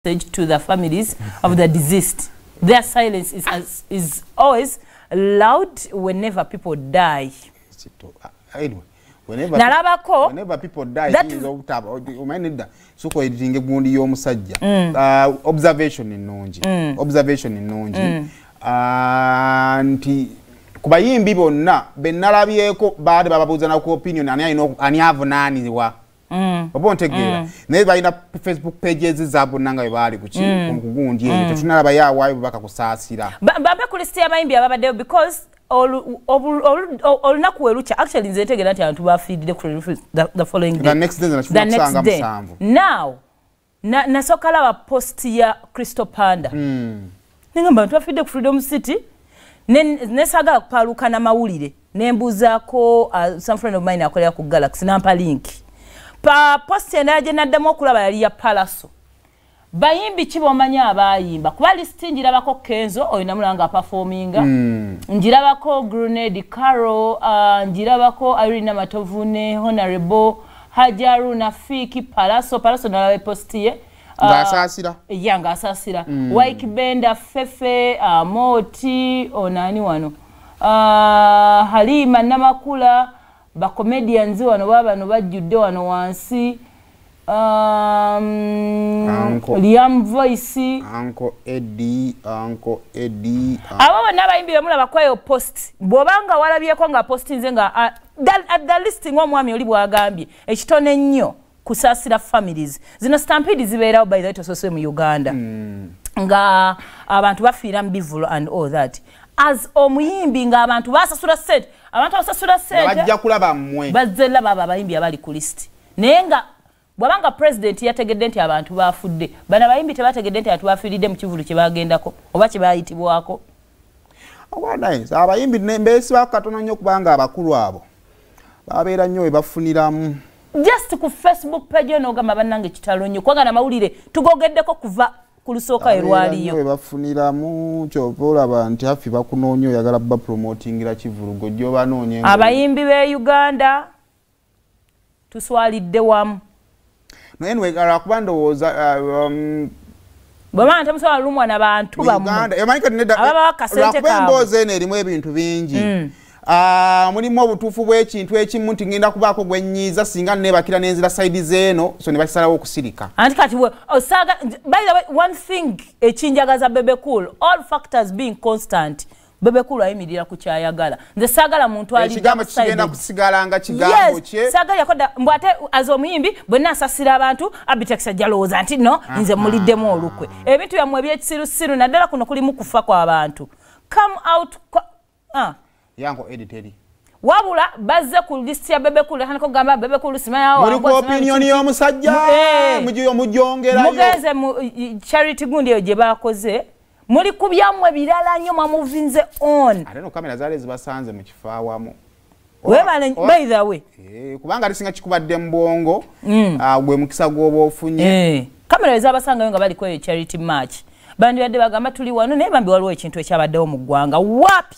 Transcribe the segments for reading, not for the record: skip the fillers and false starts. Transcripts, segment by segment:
To the families of the deceased. Their silence is always loud whenever people die. Anyway, nalabako whenever people die, kiyinza obutaba omanyi nedda sooka editinga egundi y'omusajja. Observation ennungi, observation ennungi. Nti ku bayimbi bonna be nalabyeko baali bababuuza na ku opinion ani alina ani avunaanibwa, oba ontegeera? Naye balina Facebook pages zaabwe bonna nga bwe baali kuki ku gundi eyo, tetunalabayo awaayo bubaka kusaasira. Bampe ku list y'abayimbi ababaddeyo, because olunaku we lukya, actually nze ntegeera nti abantu bafiiridde ku the following day. The next day. The next kusanga day. 7. Now nasooka laba post ya Crystal Panda, nengamba abantu bafiiridde ku Freedom City, nesaagala kupaaluka na mawulire, nembuuzaako some friend of mine akolera ku Galaxy, nampa link pa post endala gye naddamu okulaba yali ya Palaso. Bayimbi ki bomanyi abayimba? Kuba list njirabako Kenzo, oyo namulaba nga aperforminga, njirabako Grenade Caro, njirabako Irene Matovu ne Honorable Hajaru Nafiki, Palaso. Palaso nalaba post ye. Ng'asaasira. Ya, ng'asaasira. Wike Benda, Fefe, Moti, onani wano, Halima Namakula, bacomedians wano baba bano bajjudde wano wansi, Liam Voice. Uncle Eddie, Uncle Eddie. Abo bonna abayimbi bemulaba kwayo post, bw'obanga walabyeko nga postinze nga at the listing, omwami oli bw'agambye ekitone ennyo kusaasira families zino. Stampede zibeerawo, by the way, tosose mu Uganda nga abantu bafiira mu bivulo and all that. As omuyimbi ng'abantu basasula sente, abantu abasasula sente bajja kulaba mmwe. Bazze laba abo abayimbi abali ku list, naye nga bw'abanga president yategedde nti abantu bafudde, bano abayimbi tebategedde nti abantu bafiiridde mu kivulu kye bagendako oba kye bayitibwako. Nice. Abayimbi mbeesibako katono nnyo kubanga abakulu abo babeera nnyo we bafuniramu. Just ku Facebook page eno ogamba bannange kitalo nnyo, kubanga namawulire tugogeddeko kuva ku lusooka we lwaliyo. We bafuniramu, kyova olaba nti hafi bakunoonya, oyagala bapromotingira kivulugo gy'obanoonya. Abayimbi b'e Uganda tuswalidde wamu. No, anyway, lwakuba ndowooza bwemana temusobola lumwa na bantu bammwe ababawa akasente lwakuba kaabwe. Emboozi eno erimu ebintu bingi. Ah, mulimu obutuufu bw'ekintu ekimu nti ngenda kubaako gwe nnyiiza singa neebakira n'enzira side z'eno, so ne bakisalawo okusirika. Anti kati osaaga, by the way, one thing ekinjagaza Bebe Cool, all factors being constant, Bebe Cool ayimirira ku kyayagala. Nze saagala muntu ali ekigambo kigenda double-sided. Kusigala nga kigambo kye. Saagala yakoda mbw ate as omuyimbi bwe naasasira abantu, Abitex ajja lowooza nti no nze muliddemu olukwe. Ebintu byammwe ebyekisirusiru, naddala kuno kulimu kufa kw'abantu, come out ah. Yanko editeri. Wabula bazze ku list ya Bebe Cool, atandika okugamba Bebe Cool simanyawo. Muli ku opinion y'omusajja. Mujongerayo. Mugenze mu charity gundi eyo gye bakoze, muli ku byammwe birala nnyo, mwamuvinze on. Ate no kamera zaali zibasanze mu kifo awamu. Webale, by the way. Kubanga ate singa kikubadde mu bwongo, ah, gwe mukisa gw'oba ofunye. Kamera ezabasangayo nga baliko eyo charity match, bandibadde bagamba tuli wano, naye bambi waliwo ekintu ekyabaddewo mu ggwanga, wapi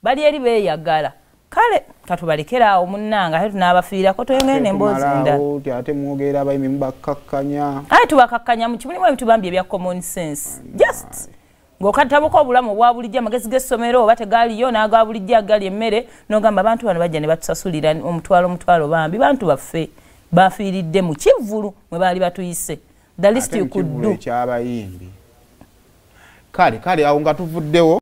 bali eri beeyagala. Kale katubalekere awo munnanga, ate tunaabafiirako tweyongere n'emboozi endala. Tumalawo, ti ate mwogera abayimbi mubakkakkanya. Aye tubakakkanya mu kimulimu ebintu bambi ebya common sense, just ng'okatabuka obulamu obwa bulijjo, amagezi g'essomero oba tegaaliyo n'aga bulijjo agali emmere, n'ogamba abantu bano bajja ne batusasulira omutwalo omutwalo, bambi bantu baffe bafiiridde mu kivvulu mwe baali batuyise. The least Ate you mu could kivvulu do. ekyabayimbi. Kale kale awo nga tuvuddewo.